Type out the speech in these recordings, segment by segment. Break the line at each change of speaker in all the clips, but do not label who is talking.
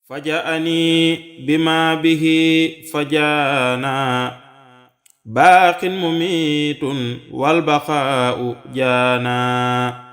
فجاءني بما به فجانا باق مميت والبقاء جانا.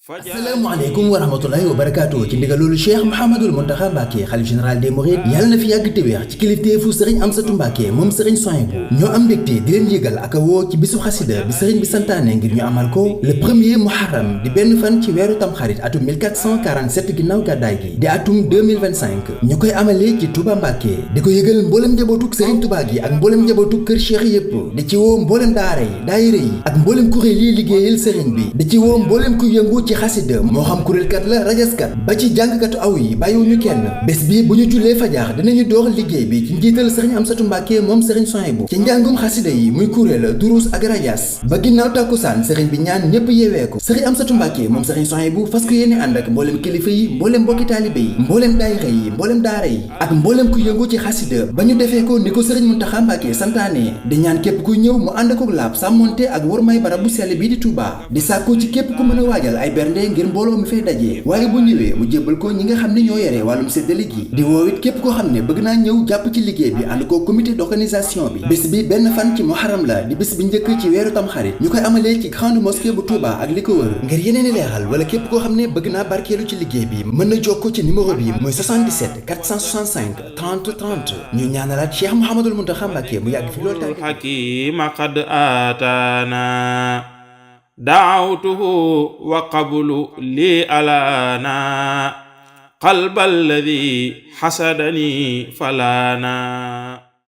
asalaamaaleykum wa rahmatullahi wa barakaatu ci ndigalul Cheikh Mouhamadul Mountakha Mbacké xalif général des mourides yàlla na fi yàgg te wér ci kilifteefu sëriñ Amsatou Mbacké moom sëriñ Souhaïbou ñoo am mbégte di leen yëgal ak a woo ci bisu xasida bi sëriñ bi santaane ngir ñu amal ko le premier muharram di benn fan ci weeru tamxarit atum 1447 ginnaaw gàddaay gi di atum 2025 ñu koy amalee ci Touba Mbacké di ko yëgal mboolem njabootuk sëriñ Touba gi ak mboolem njabootuk kër Cheikh yépp di ci woo mboolem daara yi daayira yi ak mboolem kuréel yi liggéeyal sëriñ bi di ci woo mboolem ku yëngu ci xasida moo xam kuréelkat la rajaskat ba ci jàngkatu aw yi bàyyiwuñu kenn bés bi bu ñu jullee fajar dinañu door liggéey bi ci njiital sëriñ Amsatou Mbacké moom sëriñ Souhaïbou ci njàngum xasida yi muy kuréel durus ak rajas ba ginnaaw tàkkusaan sëriñ bi ñaan ñépp yeeweeku sëriñ Amsatou Mbacké moom sëriñ Souhaïbou fas ko yéene ànd ak mboolem kilifa yi mboolem mbokki taalibe yi mboolem daayira yi mboolem daara yi ak mboolem ku yëngu ci xasida ba ñu defee ko ni ko sëriñ Mountakha Mbacké santaane di ñaan képp kuy ñëw mu ànd ko laab sàmmonte ak wormay barab bu sell bii di Touba di sàkku ci képp ku mën a waajal ay bernde ngir mbooloo mi fay daje waaye bu ñëwee mu jébbal ko ñi nga xam ne ñoo yore wàllum séddale gi di woowit képp koo xam ne bëgg naa ñëw jàpp ci liggéey bi ànd ko comité d'organisation bi bés bi benn fan ci muharram la di bés bi njëkk ci weeru tamxarit ñu koy amalee ci grande mosquée bu Touba ak li ko wër ngir yeneen i leeral wala képp koo xam ne bëgg naa barkeelu ci liggéey bi mën na jokkoo ci numéro bi mooy 77 465 30 30 ñu ñaanalaat Cheikh Mouhamadul Mountakha Mbacké mu yàgg fi loolu tamit
hakima qad atana دعوته وقبل لي ألانا قلب الذي حسدني فلانا